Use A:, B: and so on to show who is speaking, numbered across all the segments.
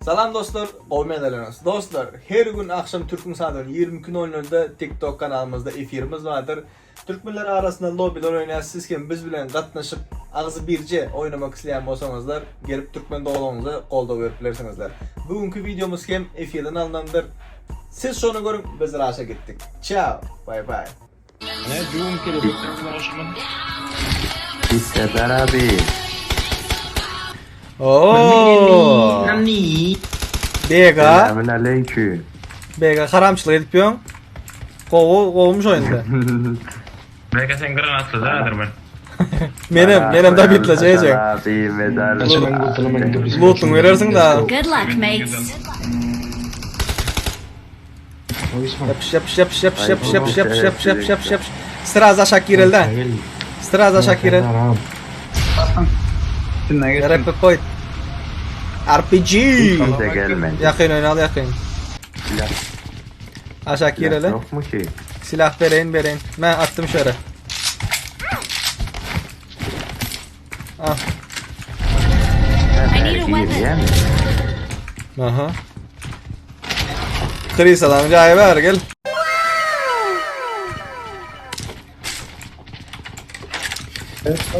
A: Salam dostlar, gowy meňzelerňiz. Dostlar, her gün agşam türkmen sagadynyň 22 nol nolda TikTok kanalymyzda efirimiz bardyr. Türkmenler arasynda lobbylar oýnaýas, siz hem biz bilen gatnaşyp agzy birje oýnamak isleýän bolsaňyzlar, gelip türkmen doganlaryňyza goldaw berip bilersiňizler. Bu günki wideomyz hem efirden alnandyr. Siz şony görüň, biz raşa gitdik. Çao, bay bay.
B: Ne Doom kelebek goşman.
C: Serdar abi.
A: Oo. Bega,
C: Selamun aleyküm.
A: Bega haramçylyk edip ýöň. Gowy, gowumyş oýunda.
B: Belki sen granatly dädir men.
A: Menem, menem da bitlejeýjek.
C: Abi medal.
A: Loot'uň berersiň da.
D: Good luck, mates.
A: Yapış yapış yapış yapış yapış yapış yapış yapış yapış yapış yapış. Sraz aşak girelde. Sraz aşak girel. Rap point. RPG.
C: Kimse gelmedi.
A: Yakın oynal yakın.
C: Silah,
A: Aşak
C: silah
A: gireli.
C: yok mu ki?
A: Silah bereyin bereyin. Ben attım şöyle. Al.
D: I need a weapon.
C: Girýän mi?
A: Aha. Krisadan jaýy ber gel.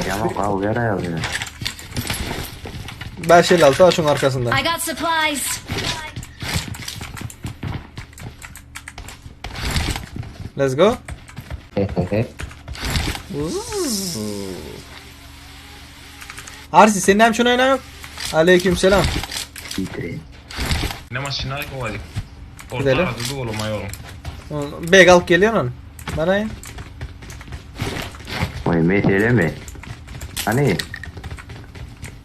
C: Yamak av ýaraýar.
A: 556 var şunun arkasında.
D: I got supplies.
A: Let's go. Arsi senin hem şunu oynan yok. Aleyküm selam.
C: Gitri.
B: Ne maşina kovalyk. Orta
A: Gidelim.
B: arada dolu mayorum.
A: Beg alıp geliyor onun. Bana in.
C: Oy mesele mi? Hani?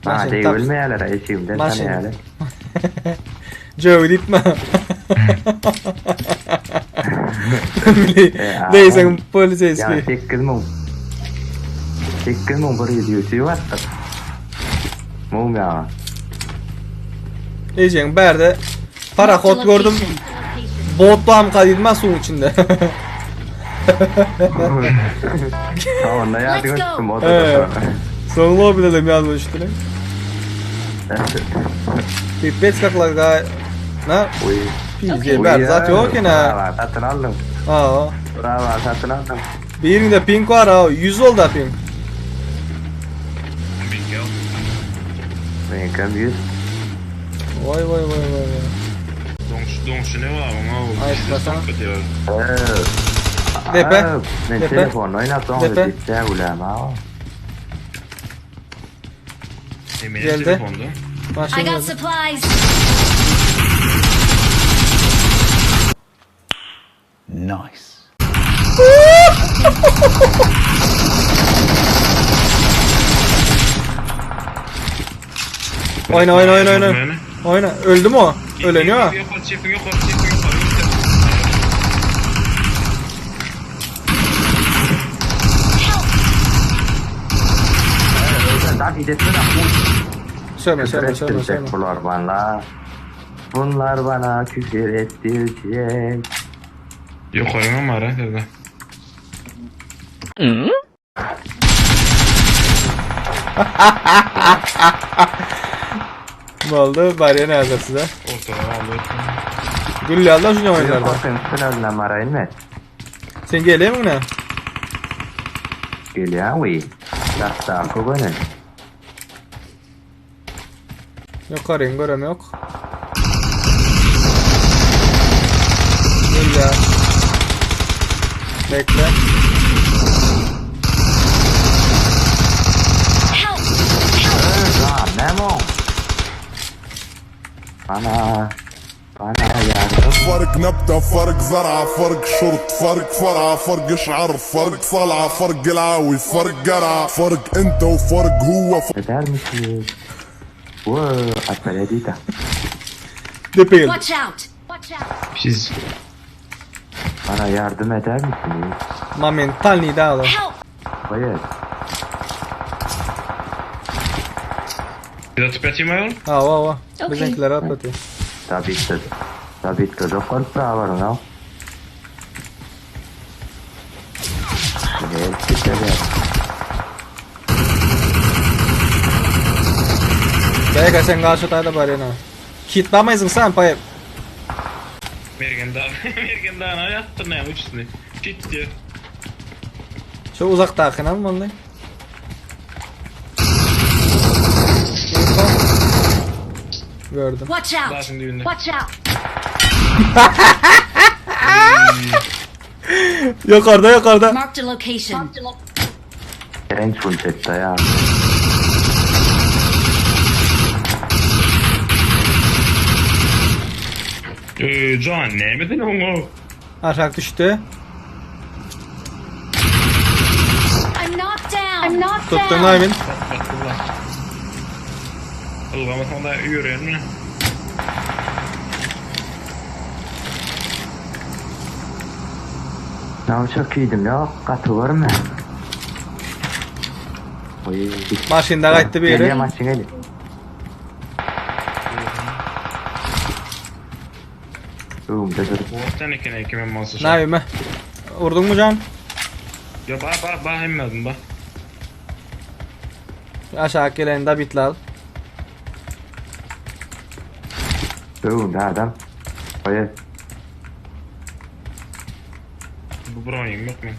C: Ha
A: Maşin,
C: değil
A: tap.
C: ölmeýärler eşigimden
A: Maşin.
C: tanıýarlar.
A: Joe gitme.
C: E,
A: Neyse
C: aman.
A: polis
C: Ya
A: eski.
C: 8 müň. 8 müň bir ýüz ýüz atdyk. Mum ya.
A: Diyeceğim berde parakot
D: Marked a
A: gördüm.
D: location.
A: Botlam kadilmez suyun içinde.
C: Tamam ne
D: Let's
C: yardım
D: go.
C: ettim o
A: Ee.
C: da.
A: Son lobby'de de yazmıştı. Pipet kaklaga. Na?
C: Uy.
A: Pizde ber zaten yok yine.
C: Bravo satın aldım.
A: Aa.
C: Bravo satın aldım.
A: Birinde pink var ha. 100 oldu pink.
B: Bilgi al.
C: Benimkim 100.
A: Vay vay vay vay vay.
B: Donş donşu ne var ama o.
A: Ay, basana.
C: Ee,
A: Depe.
C: aa, Ben
A: Depe.
C: telefonu oynattım.
A: Depe.
C: Depe. Ulan ha.
A: Geldi.
B: Telefonda.
A: Maşın
D: I got
A: geldi.
D: supplies.
A: Oyna oyna oyna oyna. Oyna. Öldü mü o? Öleniyor ha.
B: Yukarı çepin yukarı çepin yukarı.
C: Lan idetme
A: Sövme
C: Küfür
A: sövme sövme
C: ettirecek
A: sövme.
C: bunlar bana. Bunlar bana küfür ettirecek.
B: Yukarı mı var ha dedi.
A: Ne oldu? Bariye ne yazar size?
B: Ortadan aldı.
A: Gülle aldı şunu oyunlarda.
C: Korkun finalına mara inme.
A: Sen geliyor musun ne?
C: Geliyor uy. Tahta kogonen.
A: Yok arayın görem yok. Gülle. Bekle.
D: Help! Help!
C: Lan Memo. Bana. Bana yardım.
E: فرق نبتة فرق زرعة فرق شرط فرق فرعة فرق شعر فرق صلعة فرق العاوي فرق قرعة فرق انت وفرق هو
C: Eder misiniz? Wow, atmaledita.
A: Depe geldi.
D: Watch out! Watch out!
B: Siz
C: Bana yardım eder misiniz?
A: Momentalni dağılın.
D: Help!
C: Hayır.
B: bir atıp yatayım ayol.
A: Ha va va.
D: Okey.
A: Bizimkiler atlatıyor.
C: Tabii ki. Tabii ki. Çok korkma var ya. Evet, güzel.
A: Bega sen karşı tayda bari na. Kit bamaýsyň sen paýyp.
B: Mergen dag. Mergen dagyna ýatdyr näme üçüsini. Kit diýer.
A: Şu uzakdakyny almaly. Gördüm.
D: Watch out!
B: Daşyň düýbünde.
D: Watch out!
A: Yukarıda yukarıda.
D: Marked a location.
C: Renç full çekti ya.
B: Eee Can näme den oňa?
A: Aşak düştü.
D: I'm knocked down. I'm knocked
A: Tutdun
D: down.
A: Aymin.
B: Patlatdylar. Ylgamasaň da ýörenmi?
C: Ne çok iyiydim ya. Katı görme. Oy.
A: Maşında gaýtdy biri.
C: Geliyor maçın geliyor. Öğümde dur.
B: Sen eken ekimen malsa.
A: Navime. Vurdun mu can?
B: Ya ba ba ba hemmedim ba.
A: Aşağı gelen da bitli al.
C: Öğümde adam. Oy.
B: Bu broyim yok men.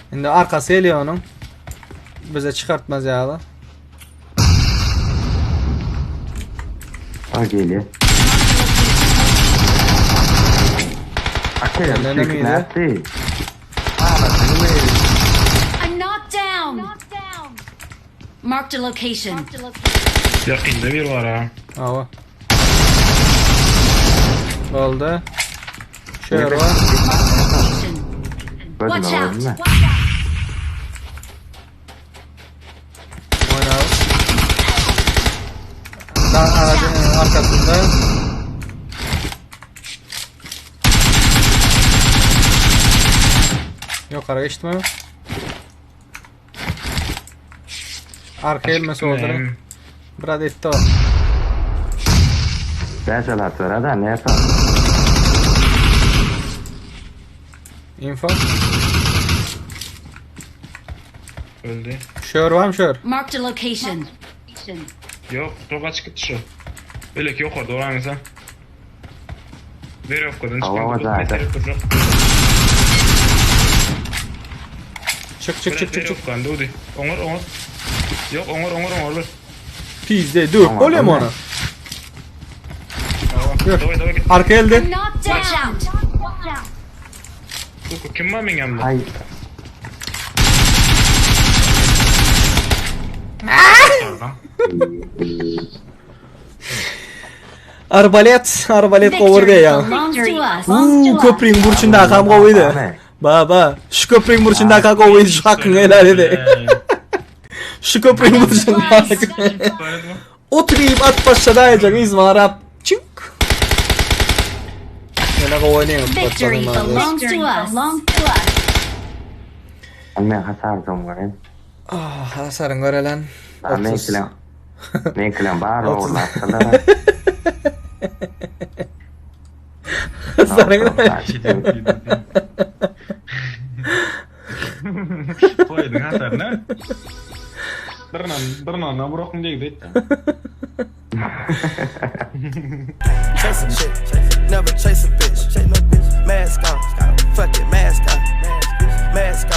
A: Şimdi arkası geliyor onun. Bize çıkartmaz ya.
C: O geliyor. Akıllı
A: Kendine miydi?
C: miydi?
D: I'm knocked down. Marked a location.
B: Yakında bir var ha.
A: Ava. Oldu. Şöyle var.
D: Location.
C: Gördün
D: Watch
C: mü
D: out.
C: gördün mü?
A: Oyna abi. Daha aracın arkasında. Yukarı geçti mi? Arka elmesi oldu. Biraz etti o.
C: Ben salat var da ne yapalım?
A: Info.
B: Öldü.
A: Şör var mı şör?
D: Marked a location.
B: Yok, çok açık şu. Öyle ki yok orada oran sen. Ver yok kadın
C: Hava zaten.
A: Çık çık çık çık çık.
B: Yok Onur onur. Yok onur onur onur.
A: Pizde dur.
C: Tamam,
A: Oluyor mu
C: tamam.
A: ona? Yok.
B: Davay davay git.
A: Arka elde.
D: I'm knocked down. Watch out.
B: Kuku kim var benim yanımda?
C: Ay.
A: Arbalet. Arbalet cover
D: Victory
A: ya.
D: belongs to us.
A: Uuu köprüğün burçunda akam kovuydu.
C: Abi.
A: Baba şu köprüğün burçunda akam kovuydu şu hakkını helal ede. Şu köprüğün burçunda akam. Oturayım at başladı ayacak izmarap. Çık. Yine kovuynayım.
D: Victory belongs to us. Belongs to us.
C: Ben hasardım göreyim.
A: Ah hasarın görelen.
C: Ben
A: 30.
C: kilen. Men kilen bar
A: 30.
C: oğurlattılar.
A: Hasarın görelen.
B: Koydun hasarını. Dırnan, dırnan, bırakın diye gitti.
F: Chase a chick, never chase a bitch. Mask on, fuck it, mask on, mask on.